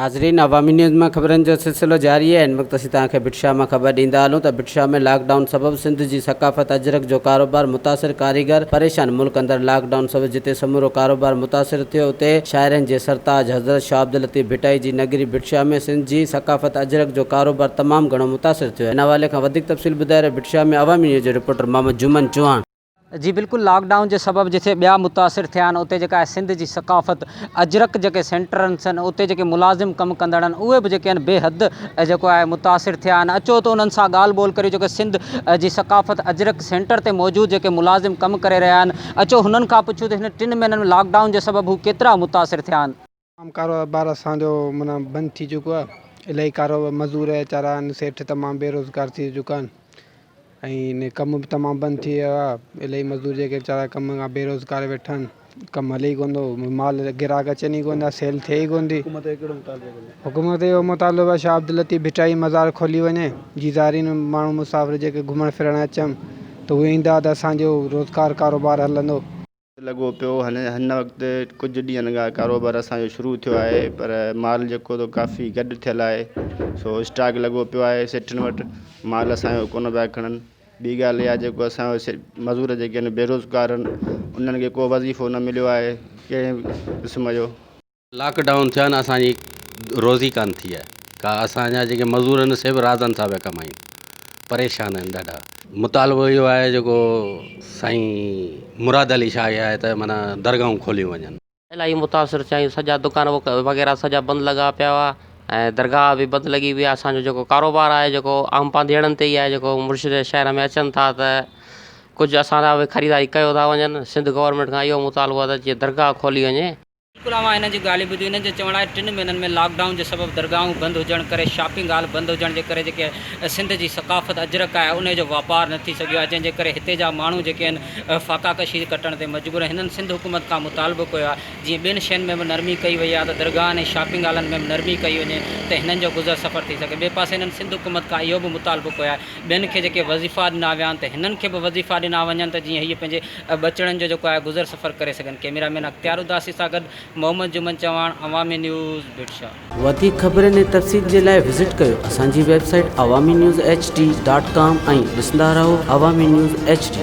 ناظرين عوامي نيوز مان خبرن جو سلسلو جاري آهي هن وقت اسين توهان کي ڀٽ شاهه مان خبر ڏيندا هلون ته ڀٽ شاهه ۾ لاڪ ڊائون سبب سنڌ جي ثقافت اجرڪ جو ڪاروبار متاثر ڪاريگر پريشان ملڪ اندر لاڪ ڊائون سبب جتي سمورو ڪاروبار متاثر ٿيو اتي شاعرن جي سرتاج حضرت شاهه عبداللطيف ڀٽائي جي نگري ڀٽ شاهه ۾ سنڌ جي ثقافت اجرڪ جو ڪاروبار تمام گهڻو متاثر ٿيو آهي ان حوالي کان وڌيڪ تفصيل ٻڌائي رهيو ڀٽ شاهه ۾ عوامي نيوز جو رپورٽر محمد جمن چوهاڻ. جي بلڪل لاڪ ڊائون جي سبب جتي ٻيا متاثر ٿيا آهن اتي جيڪا آهي سنڌ جي ثقافت اجرڪ جيڪي سينٽرن آهن اتي جيڪي ملازم ڪم ڪندڙ آهن اهي به جيڪي آهن بي حد جيڪو آهي متاثر ٿيا آهن اچو ته انهن سان ڳالهه ٻولهه ڪريون جيڪي سنڌ جي ثقافت اجرڪ سينٽر تي موجود جيڪي ملازم ڪم ڪري رهيا آهن اچو هنن کان پڇون ته هن ٽن مهينن ۾ لاڪ ڊائون جي سبب هو ڪيترا متاثر ٿيا آهن. تمام ڪاروبار اسان جو معنيٰ بند ٿي چڪو آهي الاهي ڪاروبار مزور ويچارا آهن سيٺ تمام بيروزگار ٿي چڪا آهن ۽ ان ڪم به تمام بند ٿي ويو آهي الاهي مزدور جيڪي ويچارا ڪم کان بيروزگار ويٺا آهن ڪم هلي ئي ڪونه ٿو مال گراهڪ اچن ئي ڪونه ٿا سيل ٿئي ئي ڪونه ٿي حڪومت جو اهو مطالبو آهي شاهه عبداللطيف ڀٽائي مزار کولي وڃي جي زائرين ماڻهو مسافر جيڪي گهمڻ ڦرڻ اچن ته اهي ايندا ته اسان جو روزگار ڪاروبار هلندو. لڳو پيو هن هن وقت ڪجهه ڏينهن کان ڪاروبار اسان جو شروع ٿيو آهي پر مال جيڪو ته ڪافي گڏ ٿيل آهي سو اسٽاڪ لڳو پيو آهي سيٺن وٽ مال اسان جو ڪونه پيا کڻن ٻي ڳالهه اها جيڪو اسان جو مزور جيڪي آهن بيروزگار آهن انهن کي ڪو وظيفو نه مليو آهي ڪنهن به قسم جو. لاڪ ڊائون ٿيو آهي نه اسان جي روزي ڪانه ٿي آهي ڪا اسان جا جيڪي مزور آهن سي به رازن سان پيا ڪمائين پريشان آهن ڏاڍا مطالبو اهو آهي جيڪو سائين مراد علي شاهه کي آهي ته معنيٰ درگاهون کوليون وڃن. الاهي متاثر ٿيا آهيون سڄا دڪان وغيره سڄا بند لڳا پيا هئا ۽ درگاهه به بند لڳي پئي آهي اسان جو جيڪو ڪاروبار آهي جيڪو عام پانڌيئڙن تي ئي آهي جيڪو مرشد شهر ۾ اچن ٿا ته ڪجهه اسان لاء به خريداري ڪيو ٿا وڃن سنڌ گورنمينٽ کان اهو مطالبو آهي ته جيئن درگاهه کولي وڃي. بلڪل اوهان هنن جون ڳالهيون ٻڌيون هنن جو چوڻ آهي ٽن مهينن ۾ لاڪ ڊائون جي سبب درگاهون بند هجڻ ڪري شاپنگ هال بند هجڻ جي ڪري جيڪي سنڌ جي ثقافت اجرڪ آهي انهي جو واپار نه ٿي سگهيو آهي جنهن جي ڪري هتي جا ماڻهو جيڪي آهن فاقا ڪشي ڪٽڻ تي مجبور آهن هنن سنڌ حڪومت کان مطالبو ڪيو آهي جيئن ٻين شين ۾ به نرمي ڪئي وئي آهي ته درگاهن ۽ شاپنگ هالن ۾ به نرمي ڪئي وڃي ته هنن جو گذر سفر ٿي سگهي ٻئي پاسي هنن سنڌ حڪومت کان اهو به مطالبو ڪيو آهي ٻين کي جيڪي وظيفا ڏنا ويا آهن ته هنن کي به وظيفا ڏنا وڃن ته جيئن هي پنهنجي ٻچڙن جو جيڪو آهي گذر سفر ڪري سگهن ڪئميرا مين اختيار اداسي سان گڏ محمد جمن چوهاڻ عوامي نيوز ڀٽ شاهه. وڌيڪ خبرن ۽ تفصيل جي لاء وزٽ ڪيو اسان جي website Awami news H D dot com ۽ ڏسندا رهو عوامي نيوز ايڇ ڊي.